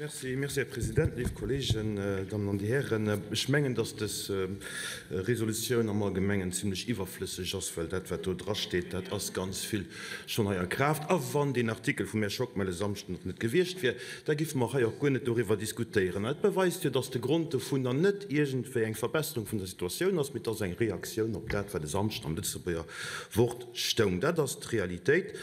Merci, merci, Här President, léif Kolleegen, Dammen an Dir Hären. Ech mengen, dass dës Resolutioun am Allgemengen zimlech iwwerflësseg ass, well dat, wat do drasteet, dat ass ganz vill schonn hei a Kraaft. A wann deen Artikel vum Här Schockmel e Samschden och net gewiescht wier, da géife mer hei och guer net doriwwer diskutéieren. An dat beweist jo, dass de Grond dovunner net iergendwéi eng Verbesserung vun der Situatioun ass, mee et ass eng Reaktioun op dat, wat e Samschden am Lëtzebuerger Wort stoung. Dat ass d'Realitéit.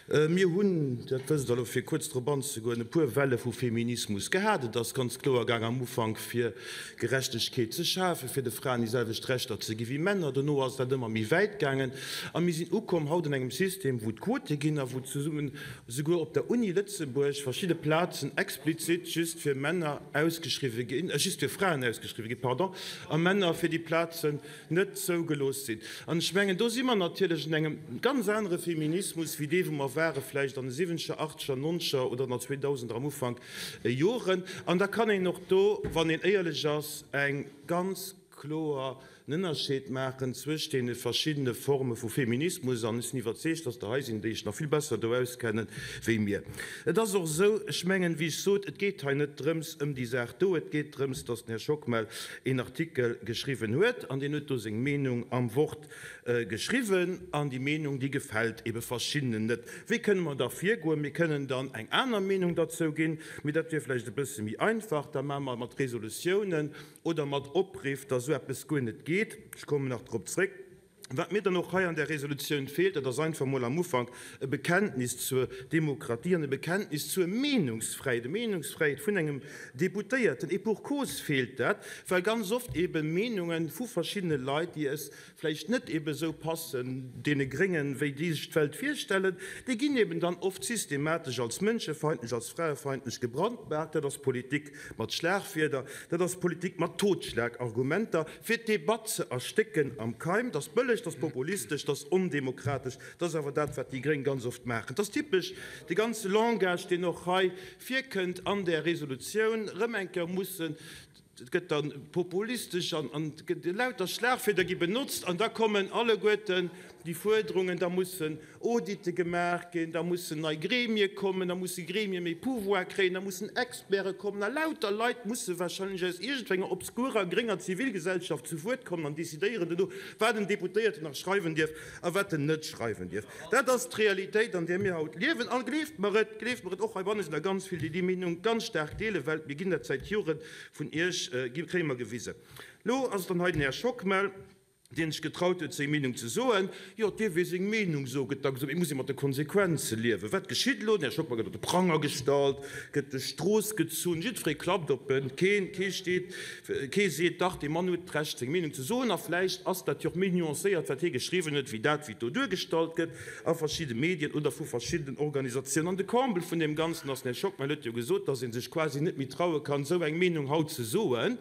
Mir hunn, dat wësst Der elo, fir kuerz drop anzegoen, e puer Welle vu Feminismus gehat. Et ass ganz kloer gaang am Ufank, fir Gerechtegkeet ze schafen, fir de Fraen déi selwecht Rechter ze gi wéi Männer. Dono ass dat ëmmer méi wäit gaangen a mir sinn ukomm haut an engem System, wou et Quote ginn a wou zesummen souguer op der Uni Lëtzebuerg verschidde Plazen explizit just fir Männer ausgeschriwwen ginn, just fir Fraen ausgeschriwwen ginn, pardon, a Männer fir déi Plazen net zougelooss sinn. An ech mengen, do si mer natierlech an engem ganz anere Feminismus wéi dee wou mer ware vläicht an de siwwenzeger, achtzeger, nonzeger oder an der zweedausender am Ufank Joren. An da kann een och do, wann een éierlech ass, eng ganz kloer en Ënnerscheed maachen zwëscht deene verschiddene Forme vu Feminismus. An ech sinn iwwerzeegt, dass der hei sinn, déi sech nach vill besser do auskennen wéi mir. Et ass och esou, ech mengen, wéi ech sot, et geet hei net drëms ëm déi Saach do, et geet drëms, dass den Här Schockmel een Artikel geschriwwen huet an deen huet do seng Meenung am Wort geschriwwen an déi Meenung, déi gefält ebe verschiddenen net. Wéi kënne mer da virgoen? Mir kënnen dann eng aner Meenung derzou ginn, mee dat wier vläicht e bësse méi einfach. Da maache mer mat Resolutiounen oder mat Opriff, datt esou eppes guer net geet. Ech kommen nach drop zréck. Wat mir dann och hei an där Resolutioun feelt, dat ass einfach emol am Ufank e Bekenntnis zur Demokratie an e Bekenntnis zur Meenungsfräiheet, e Meenungsfräiheet vun engem Deputéierten. Et pour cause feelt dat, well ganz oft ebe Meenunge vu verschiddene Leit, déi es vläicht net ebe esou passen, deene Gréngen, wéi déi sech d'Welt virstellen, déi ginn eben dann oft systematesch als mënschefeindlech, als fraefeindlech gebrandmarkt. Dat ass Politik mat Schlagwierder, dat ass Politik mat Totschlagargumenter. Fir d'Debatt ze erstécken am Keim. Dat ass bëlleg, dat ass populistesch, dat ass ondemokratesch, dat ass awer dat, wat déi Gréng ganz oft maachen. Dat ass typesch de ganze Langage, deen och hei virkënnt an där Resolutioun. Erëm eng Kéier mussen, et gëtt da populistesch an et gëtt lauter Schlagwierder gi benotzt an da kommen alleguerten déi Fuerderungen, da mussen Audite gemaach ginn, da mussen nei Gremie kommen, da musse Gremie méi Pouvoir kréien, da mussen Experte kommen a lauter Leit musse wahrscheinlech aus iergendwenger obskurer grénger Zivilgesellschaft zu Wuert kommen an decidéieren dono, wat en Deputéierten nach schreiwen dierf a wat en net schreiwen dierf. Dat ass d'Realitéit, an där mir haut liewen. A gleeft mer et, gleeft mer et, och heibanne sinn der ganz vill, déi déi Meenung ganz staark deelen, well mir ginn dat säit Jore vun Iech, kréie mer gewisen. Elo ass et dann hei den Här Schockmel. deen sech getraut huet, seng Meenung ze soen. Jo, et dierf ee seng Meenung soen, gëtt da gesot, mee et muss ee mat de Konsequenze liewen. Wat geschitt elo? Den Här Schockmel gëtt op de Pranger gestallt, gëtt duerch d'Strooss gezunn, jiddweree klappt op en, keen, kee steet, kee seet, dach, dee Mann huet d'Recht, seng Meenung ze soen. A vläicht ass dat jo och méi nuancéiert, wat hie geschriwwen huet, wéi dat, wéi et do duergestallt gëtt a verschidde Medien oder vu verschiddenen Organisatiounen. An de Comble vun deem Ganzen ass, den Här Schockmel huet jo gesot, dass ee sech quasi net méi traue kann, esou eng Meenung haut ze soen.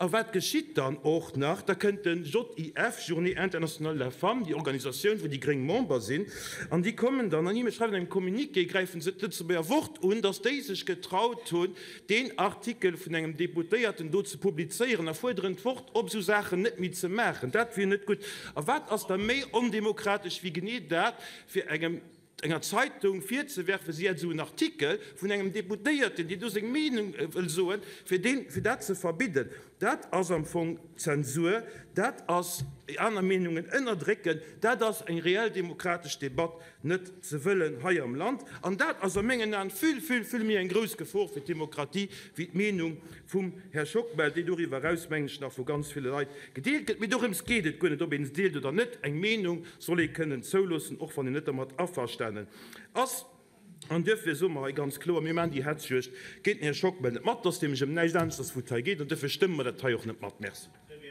A wat geschitt dann och nach? Da kënnt de JIF, Journée internationale de la femme, déi Organisatioun, wou déi Gréng Member sinn, an déi kommen dann an schreiwen engem Communiqué, gräifen se d'Lëtzebuerger Wort un, datt déi sech getraut hunn, deen Artikel vun engem Deputéierten do ze publizéieren a fuerderen d'Wort op, esou Saachen net méi ze maachen. Dat wier net gutt. A wat ass da méi ondemokratesch wéi genee dat, fir engem. enger Zeitung virzewerfen, si hätt esou en Artikel vun engem Deputéierten, deen do seng Meenung wëll soen, fir deen, fir dat ze verbidden, dat ass am Fong Zensur, dat ass aner Meenungen ënnerdrécken, dat ass eng reell demokratesch Debatt net ze wëllen hei am Land. An dat ass a mengen Aen vill, vill, vill méi eng grouss Gefor fir d'Demokratie wéi d'Meenung vum Här Schockmel, déi doriwwer eraus, mengen ech, nach vu ganz ville Leit gedeelt gëtt. Mee dorëms geet et guer net, ob een se deelt oder net. Eng Meenung soll ee kënnen zouloossen, och wann een net dermat averstanen ass. An duerfir soe mer hei ganz kloer, Mir maachen déi Hetzjuegd géint den Här Schockmel net mat. Et ass nämlech ëm näischt aneschters, wou et hei geet. An duerfir stëmme mer dat hei och net mat. Merci.